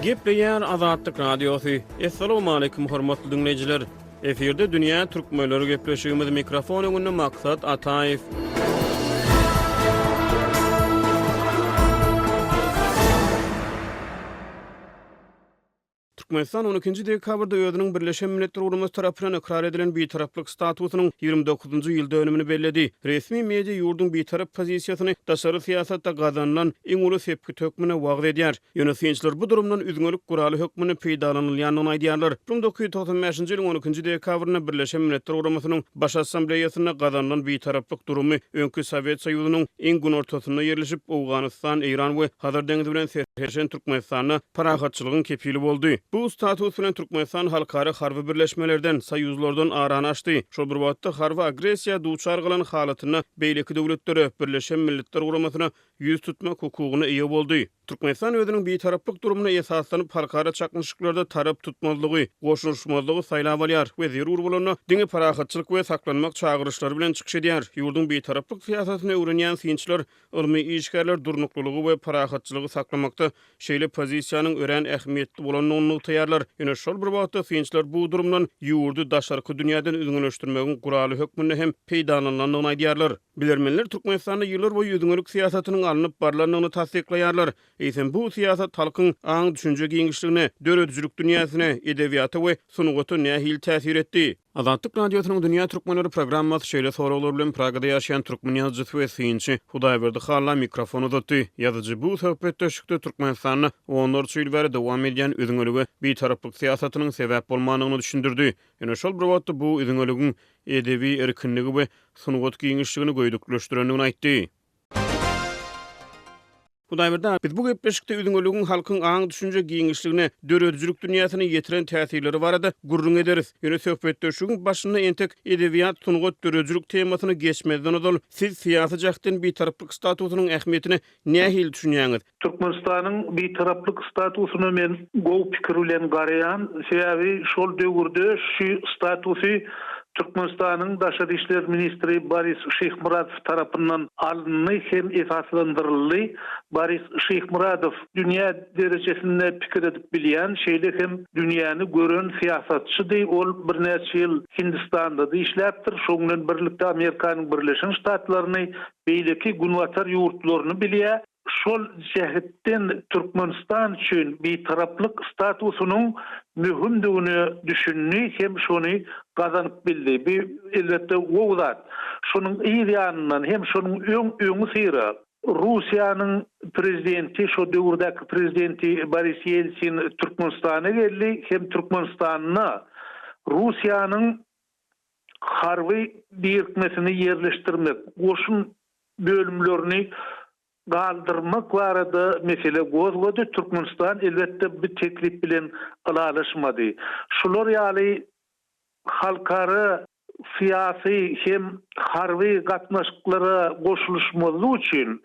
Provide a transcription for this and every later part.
Gepleýär Azatlyk Radiosy. Assalamualaikum hormatly diňleýjiler. Efirde dünýä türkmenleri gepleşigimiz mikrofon öňünde Maksat Ataýew. Türkmenistan on ikinji dekabrda özüniň Birleşen Milletler Guramasy tarapyndan ykrar edilen Bitaraplyk statusynyň 29-njy ýyl dönümini belledi. Resmi media ýurduň bitarap pozisiýasyny daşary syýasatda gazanylan iň uly sepgit hökmünde wagyz edýär. Ýöne synçylar bu durumdan üzňelik guraly hökmünde peýdalanylýandygyny aýdýarlar. 1995-nji ýylyň on ikinji dekabrynda Birleşen Milletler Guramasynyň Baş Assambleýasynda gazanylan bitaraplyk durumy öňki Sowet Soýuzynyň iň günortasynda ýerleşip, Owganystan, Eýran we Hazar deňzi bilen serhetleşen Türkmenistanda parahatçylygyň kepili boldy. Bu status bilen Türkmenistan halkara harby birleşmelerden, soýuzlardan arany açdy. Şol bir wagtda harby agressiýa duçar galan halatynda beýleki döwletlere, Birleşen Milletler Guramasyna ýüz tutmak hukugyna eýe boldy. Türkmenistan özüniň bitaraplyk durumyna esaslanyp halkara çaknyşyklarda tarap tutmazlygy, goşulyşmazlygy saýlap alýar we zerur bolanda diňe parahatçylyk we saklanmak çagyryşlary bilen çykyş edýär. Ýurduň bitaraplyk syýasatyny öwrenýän synçylar, ylmy işgärler durnuklylygy we parahatçylygy saklamakda şeýle pozisiýanyň örän ähmiýetli bolandygyny nygtaýarlar. Ýöne şol bir wagtda synçylar bu durumdan ýurdy daşarky dünýäden üzňeleşdirmegiň guraly hökmünde hem peýdalanylandygyny aýdýarlar. Bilermenler Türkmenistanda ýyllar boýy üzňelik syýasatynyň alnyp barlandygyny tassyklaýarlar. Eýsem, bu syýasat halkyň aň-düşünje giňişligine, döredijilik dünýäsine, edebiýata we sungata nähili täsir etdi? Azatlyk Radiosynyň Dünýä Türkmenleri programmasy şeýle soraglar bilen Pragada ýaşaýan türkmen ýazyjysy we synçy Hudaýberdi Halla mikrofon uzatdy. Ýazyjy bu söhbetdeşlikde Türkmenistanda onlarça ýyl bäri dowam edýän üzňelige bitaraplyk syýasatynyň sebäp bolmandygyny düşündirdi. Ýöne şol bir wagtda bu üzňeligiň edebi erkinligi we sungat giňişligini göýdükleşdirendigini aýtdy. Hudaýberdi aga, biz bu gepleşikde üzňeligiň halkyň aň-düşünje giňişligine, döredijilik dünýäsine ýetiren täsirleri barada gürrüň ederis. Ýöne söhbetdeşligiň başynda entek edebiýat, sungat, döredijilik temasyna geçmezden ozal, siz syýasy jähtden bitaraplyk statusynyň ähmiýetine nähili düşünýäňiz? Türkmenistanyň Bitaraplyk statusyna men gowy pikir bilen garaýan, sebäbi şol döwürde şu statusy Türkmenistanyň Daşary işler ministri Boris Şyhmyradow tarapyndan alyndy hem esaslandyryldy. Boris Şyhmyradow dünýä derejesinde pikir edip bilýän, şeýle hem dünýäni gören syýasatçydy. Ol birnäçe ýyl Hindistanda-da işläpdir, şonuň bilen birlikde Amerikanyň Birleşen Ştatlaryny, beýleki günbatar ýurtlaryny bilýär. Şol jähetden Türkmenistan üçin Bitaraplyk statusynyň möhümdigine düşündi hem şony gazanyp bildi. Bu, elbetde, gowy zat. Şonuň yz ýanyndan hem şonuň öň öňüsyra Russiýanyň prezidenti, şo döwürdäki prezidenti Boris Ýeltsin Türkmenistana geldi hem Türkmenistanda Russiýanyň harby birikmesini ýerleşdirmek, goşun bölümlerini galdyrmak barada mesele gozgady. Türkmenistan, elbetde, bu teklip bilen ylalaşmady. Şular ýaly halkara syýasy hem harby gatnaşyklara goşulyşmazlyk üçin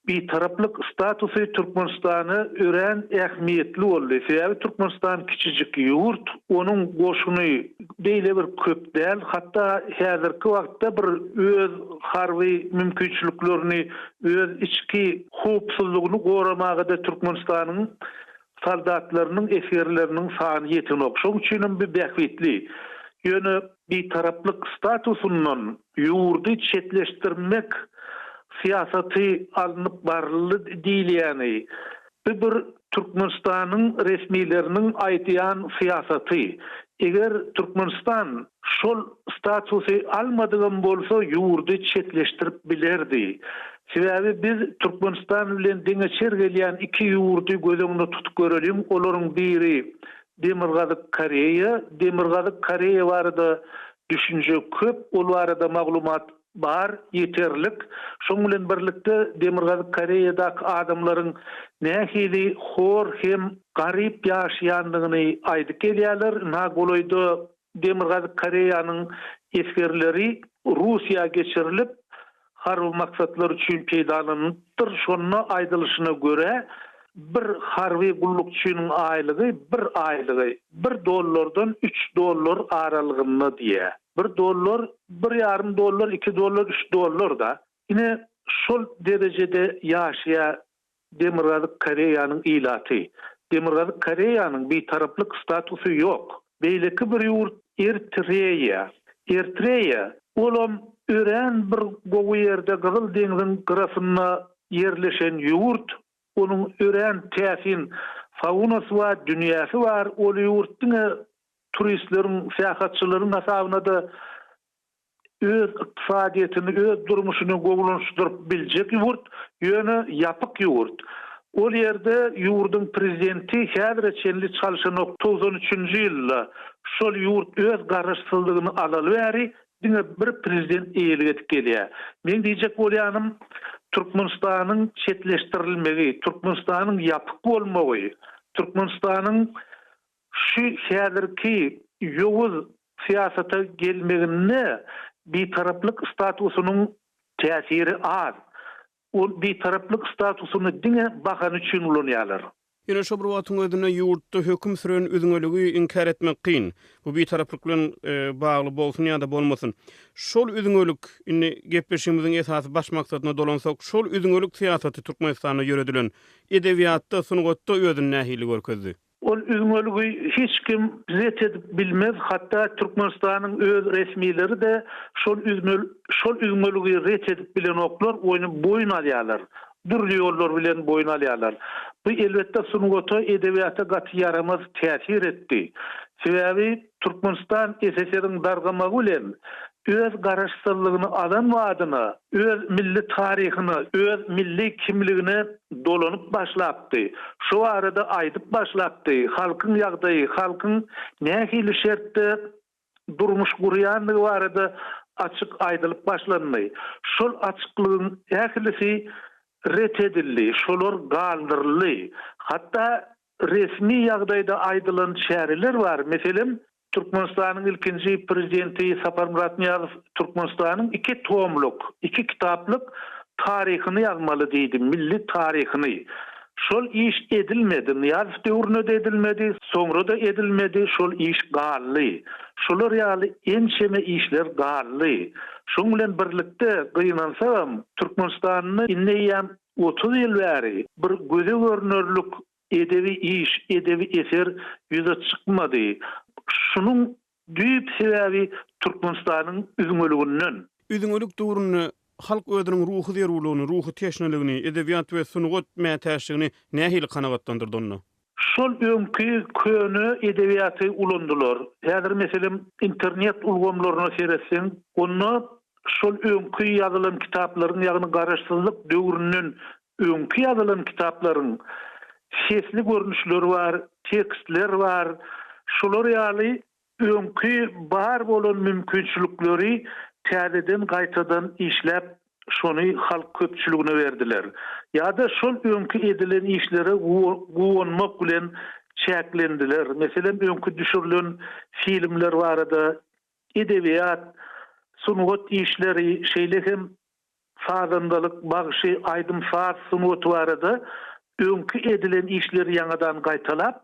Bitaraplyk statusy Türkmenistana örän ähmiýetli boldy. Sebäbi Türkmenistan kiçijik ýurt, onuň goşuny beýle bir köp däl, hatda häzirki wagtda bir öz harby mümkinçiliklerini, öz içki howpsuzlygyny goramaga-da Türkmenistanyň soldatlarynyň, esgerleriniň sany ýetenok. Şonuň üçinem bu bähbitli. Ýöne Bitaraplyk statusyndan ýurdy çetleşdirmek syýasaty alnyp baryldy diýilýäni, bu bir Türkmenistanyň resmileriniň aýdýan syýasaty. Eger Türkmenistan şol statusy almadygam bolsa ýurdy çetleşdirip bilerdi. Sebäbi biz Türkmenistan bilen deňeçer gelýän iki ýurdy göz öňünde tutup göreliň, olaryň biri Demirgazyk Koreýa, Demirgazyk Koreýa barada düşünje köp, ol barada maglumat bar, ýeterlik. Şoň bilen birlikde Demirgazyk Koreýadaky adamlaryň nähili hor hem garyp ýaşaýandygyny aýdyp gelýärler. Ynha golaýda Demirgazyk Koreýanyň esgerleri Russiýa geçirilip, harby maksatlar üçin peýdalanylypdyr. Şonda aýdylyşyna görä, bir harby gullukçynyň aýlygy bir aýlygy bir dollardan üç dollar aralygynda diýýär. Bir dollar, bir ýarym dollar, iki dollar, üç dollar-da. Ine, şol derejede ýaşaýar Demirgazyk Koreýanyň ilaty. Demirgazyk Koreýanyň bitaraplyk statusy ýok. Beýleki bir ýurt Ertreýa. Ertreýa, olam örän bir gowy ýerde Gyzyl deňziň gyrasynda ýerleşen ýurt. Onuň örän täsin faunasy bar, dünýäsi bar. Ol ýurt diňe turistleriň, syýahatçylaryň hasabyna-da öz ykdysadyýetini, öz durmuşyny gowulanşdyryp biljek ýurt, ýöne ýapyk ýurt. Ol ýerde ýurduň prezidenti häzire çenli çalşanok, 93-nji ýylda şol ýurt öz garaşsyzlygyny alaly bäri diňe bir prezident eýelik edip gelýär. Meň diýjek bolýanym, Türkmenistanyň çetleşdirilmegi, Türkmenistanyň ýapyk bolmagy, Türkmenistanyň Şu häzirki ýowuz syýasata gelmeginde bitaraplyk statusynyň täsiri az. Ol bitaraplyk statusyny diňe bahana üçin ulanýarlar. Ýöne şo bir wagtyň özünde ýurtda höküm süren üzňeligi inkär etmek kyn. Bu bitaraplyk bilen bagly bolsun ýa-da bolmasyn. Şol üzňelik, indi gepleşigimiziň esasy baş maksadyna dolansak, şol üzňelik syýasaty Türkmenistanda ýöredilen edebiýatda, sungatda özüni nähili görkezdi? Ol üzňeligi hiç kim ret edip bilmez, hatda Türkmenistanyň öz resmileri-de şol şol üzňeligi ret edip bilenoklar, ony boýun alýarlar. Dürli ýollar bilen boýun alýarlar. Bu elbetde sungata, edebiýata gaty ýaramaz täsir etdi. Sebäbi Türkmenistan SSR-iň dargamagy bilen öz garaşsyzlygyny alan badyna öz milli taryhyna, öz milli kimligine dolanyp başlapdy. Şu barada aýdyp başlapdy. Halkyň ýagdaýy, halkyň nähili şertde durmuş gurýandygy barada açyk aýdylyp başlandy. Şol açyklygyň ählisi ret edildi, şolar galdyryldy. Hatda resmi ýagdaýda aýdylan çäreler bar. Meselem, Türkmenistanyň ilkinji Prezidenti Saparmyrat Nyýazow Türkmenistanyň iki tomluk, iki kitaplyk taryhyny ýazmaly diýdi, milli taryhyny. Şol iş edilmedi, Nyýazow döwründe-de edilmedi, soňra-da edilmedi, şol iş galdy. Şolar ýaly ençeme işler galdy. Şoň bilen birlikde, gynansagam, Türkmenistanda indi eýýäm 30 ýyl bäri bir göze görnerlik edebi iş, edebi eser ýüze çykmady. Şunuň düýp sebäbi Türkmenistanyň üzňeliginden. Üzňelik döwründe halk özüniň ruhy zerurlygyny, ruhy teşneligini, edebiýat we sungat mätäçligini nähili kanagatlandyrdy onda? Şol öňki köne edebiýaty ulandylar. Häzir meselem internet ulgamlaryna seretseň, onda şol öňki ýazylan kitaplaryň, ýagny garaşsyzlyk döwründen öňki ýazylan kitaplaryň sesli görnüşleri bar, tekstler bar. Şolar ýaly öňki bar bolan mümkinçilikleri täzeden gaýtadan işläp şony halk köpçüligine berdiler. Ýa-da şol öňki edilen işlere guwanmak bilen çäklendiler. Meselem, öňki düşürilen filmler barada edebiýat, sungat işleri, şeýle hem sazandalyk, bagşy, aýdym-saz sungaty barada öňki edilen işleri ýaňadan gaýtalap,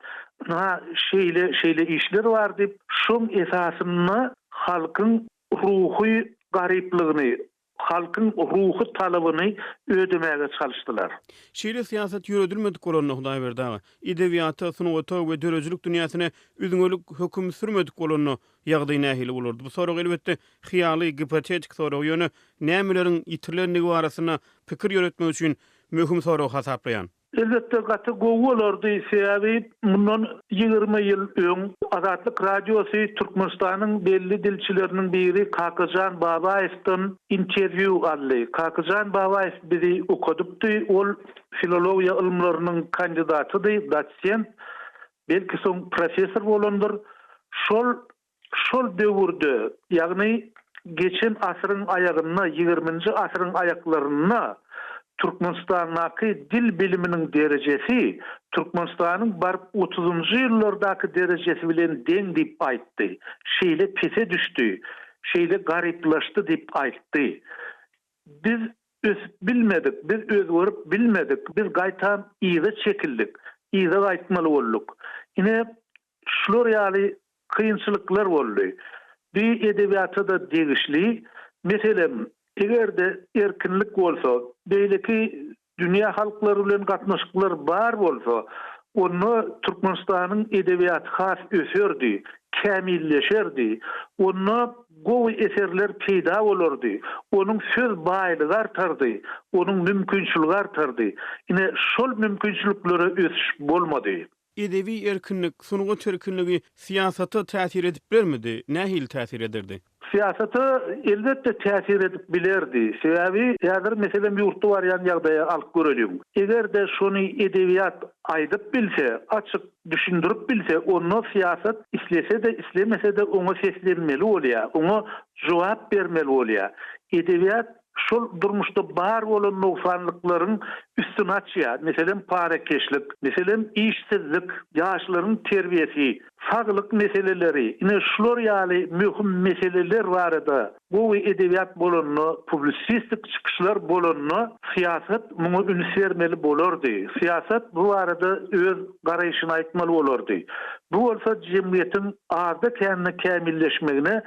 ynha, şeýle, şeýle işler bar diýip, şoň esasynda halkyň ruhy garyplygyny, halkyň ruhy talabyny ödemäge çalyşdylar. Şeýle syýasat ýöredilmedik bolanda, Hudaýberdi aga, edebiýata, sungata we döredijilik dünýäsine üzňelik höküm sürmedik bolanda, ýagdaý nähili bolardy? Bu sorag, elbetde, hyýaly, gipotetik sorag, ýöne nämeleriň ýitirilendigi barasynda pikir ýöretmek üçin möhüm sorag hasaplaýan. Elbetde gaty gowy bolardy, sebäbi mundan 20 ýyl öň Azatlyk Radiosy Türkmenistanyň belli dilçileriniň biri Kakajan Babaýewden interwýu aldy. Kakajan Babaýew bizi okadypdy, ol filologiýa ylymlarynyň kandidatydy, dosent, belki soň professor bolandyr. Şol Şol döwürde, ýagny geçen asyryň aýagynda, ýigriminji asyryň aýaklarynda Türkmenistandaky dil biliminiň derejesi Türkmenistanyň baryp otuzynjy ýyllardaky derejesi bilen deň diýip aýtdy. Şeýle pese düşdi, şeýle garyplaşdy diýip aýtdy. Biz ösüp bilmedik, biz özgerip bilmedik, biz gaýtam yza çekildik, yza gaýtmaly bolduk. Ine, Şular ýaly kynçylyklar boldy. Bi edebiýata-da degişli. Meselem, eger-de erkinlik bolsa, beýleki dünýä halklary bilen gatnaşyklar bar bolsa, Onda Türkmenistanyň edebiýaty has öserdi, kämilleşerdi. Onda gowy eserler peýda bolardy. Onuň söz baýlygy artardy, onuň mümkinçiligi artardy. Ine, şol mümkinçiliklere ösüş bolmady. Edebi erkinlik, sungat erkinligi syýasata täsir edip bilermidi? Nähili täsir ederdi? Syýasata elbetde täsir edip bilerdi. Sebäbi häzir meselem ýurtda barýan ýagdaýa alyp göreliň. Eger-de şony edebiýat aýdyp bilse, açyk düşündirip bilse, onda syýasat islese-de, islemese-de oňa seslenmeli bolýar, oňa jogap bermeli bolýar. Edebiýat şol durmuşda bar bolan nogsanlyklaryň üstüni açýar. Meselem, parakeşlik, meselem, işsizlik, ýaşlaryň terbiýesi, saglyk meseleleri, ine şular ýaly möhüm meseleler barada gowy edebiýat bolanda, publisistik çykyşlar bolanda syýasat muňa üns bermeli bolardy. Syýasat bu barada öz garaýşyny aýtmaly bolardy. Bu bolsa jemgyýetiň azda-kände kämilleşmegine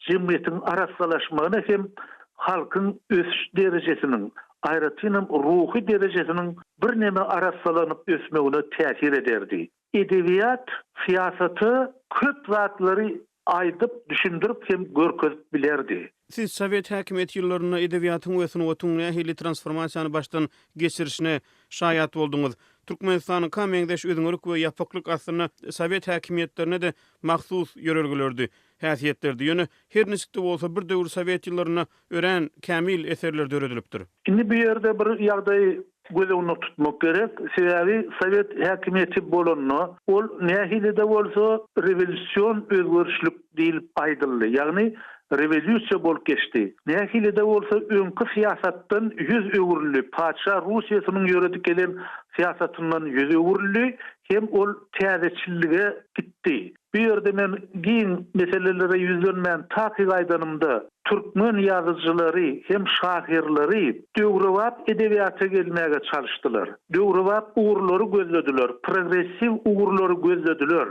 jemgyýetiň arassalaşmagyna hem halkyň ösüş derejesiniň, aýratynam ruhy derejesiniň birneme arassalanyp ösmegine täsir ederdi. Edebiýat syýasata köp zatlary aýdyp, düşündirip hem görkezip bilerdi. Siz sowet häkimiýeti ýyllarynda edebiýatyň we sungatyň nähili transformasiýany başdan geçirişine şaýat bolduňyz. Türkmenistanyňka meňzeş üzňelik we ýapyklyk aslynda sowet häkimiýetlerine-de mahsus ýörelgelerdi. Häsiýetlerdi. Ýöne, her niçik-de bolsa, bir döwür sowet ýyllarynda örän kämil eserler döredilipdir. Indi bu ýerde bir ýagdaýy göz öňünde tutmak gerek. Sebäbi sowet häkimiýeti bolanda, ol nähili-de bolsa rewolýusion özgerişlik diýlip aýdyldy. Ýagny rewolýusiýa bolup geçdi. Nähili-de bolsa öňki syýasatdan ýüz öwrüldi. Patyşa Russiýasynyň ýöredip gelen syýasatyndan ýüz öwrüldi hem ol täzeçillige gitdi. Bu ýerde men giň meselelere ýüzlenmän, takyk aýdanymda, türkmen ýazyjylary hem şahyrlary döwrebap edebiýata gelmäge çalyşdylar. Döwrebap ugurlary gözlediler, progressiw ugurlary gözlediler.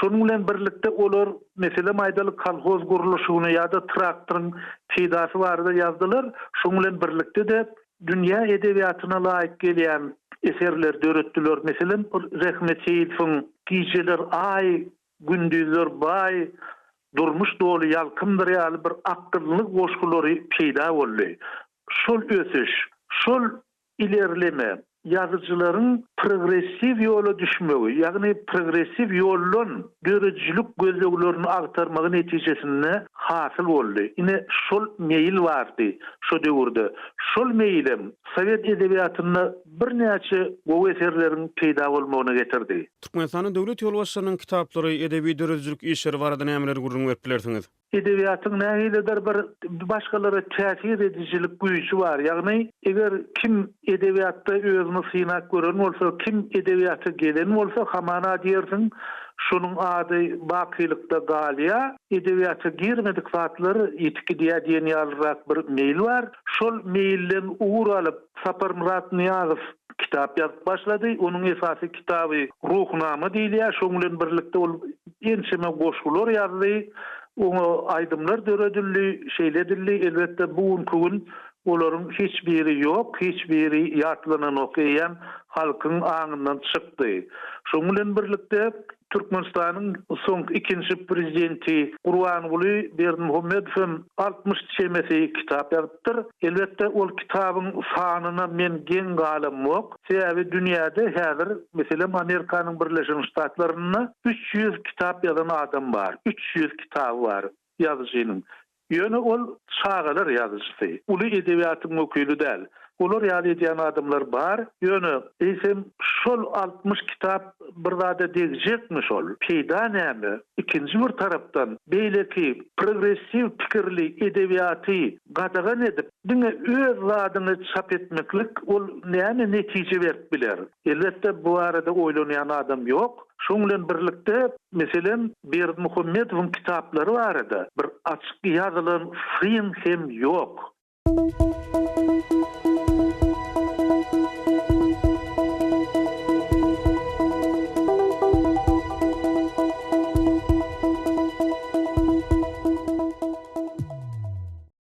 Şonuň bilen birlikde olar, meselem aýdaly, kolhoz gurluşygyny ýa-da traktoryň peýdasy barada ýazdylar. Şonuň bilen birlikde-de dünýä edebiýatyna laýyk gelýän eserler döretdiler. Meselem, Rehmet Seýidowyň Gijeler aý, gündizler baý, Durmuş doly ýalkymdyr ýaly bir akylly goşgulary peýda boldy. Şol ösüş, şol ilerleme ýazyjylaryň progressiw ýola düşmegi, ýagny progressiw ýoldan döredijilik gözleglerini agtarmagy netijesinde hasyl boldy. Ine, şol meýil bardy şo döwürde. Şol meýilem sowet edebiýatynda birnäçe gowy eserleriň peýda bolmagyna getirdi. Türkmenistanyň döwlet ýolbaşçylarynyň kitaplary, edebi döredijilik işleri barada nämeleri gürrüň berip bilersiňiz? Edebiýatyň nähilidir bir başgalara täsir edijilik güýji bar. Ýagny, eger kim edebiýatda özüni synap gören bolsa, kim edebiýata gelen bolsa, hamana diýersiň, şonuň ady bakylykda galýar, edebiýata girmedik zatlar ýitip gidýär diýen ýalyrak bir meýil bar. Şol meýilden ugur alyp, Saparmyrat Nyýazow kitap ýazyp başlady. Onuň esasy kitaby Ruhnama diýilýär. Şonuň bilen birlikde ol ençeme goşgular ýazdy. Oňa aýdymlar döredildi, şeýle edildi. Elbetde, bu günki gün olaryň hiç biri ýok, hiç biri ýatlananok, eýýäm halkyň aňyndan çykdy. Şonuň bilen birlikde, Türkmenistanyň soňky ikinji prezidenti Gurbanguly Berdimuhamedow hem 60 çemesi kitap ýazypdyr. Elbetde, ol kitabyň sanyna men geň galamok. Sebäbi dünýäde häzir, meselem, Amerikanyň Birleşen Ştatlarynda 300 kitap ýazan adam bar. 300 kitaby bar ýazyjynyň. Ýöne ol çagalar ýazyjysy, uly edebiýatyň wekili däl. Olar ýaly edýän adamlar bar, ýöne eýsem şol 60 kitap bir zada degjekmi şol? Peýda näme? Ikinji bir tarapdan, beýleki progressiw pikirli edebiýaty gadagan edip, diňe öz zadyňy çap etmeklik ol näme netije berip biler? Elbetde, bu barada oýlanýan adam ýok. Şoň bilen birlikde, meselem, Berdimuhamedowyň kitaplary barada bir açyk ýazylan syn hem ýok.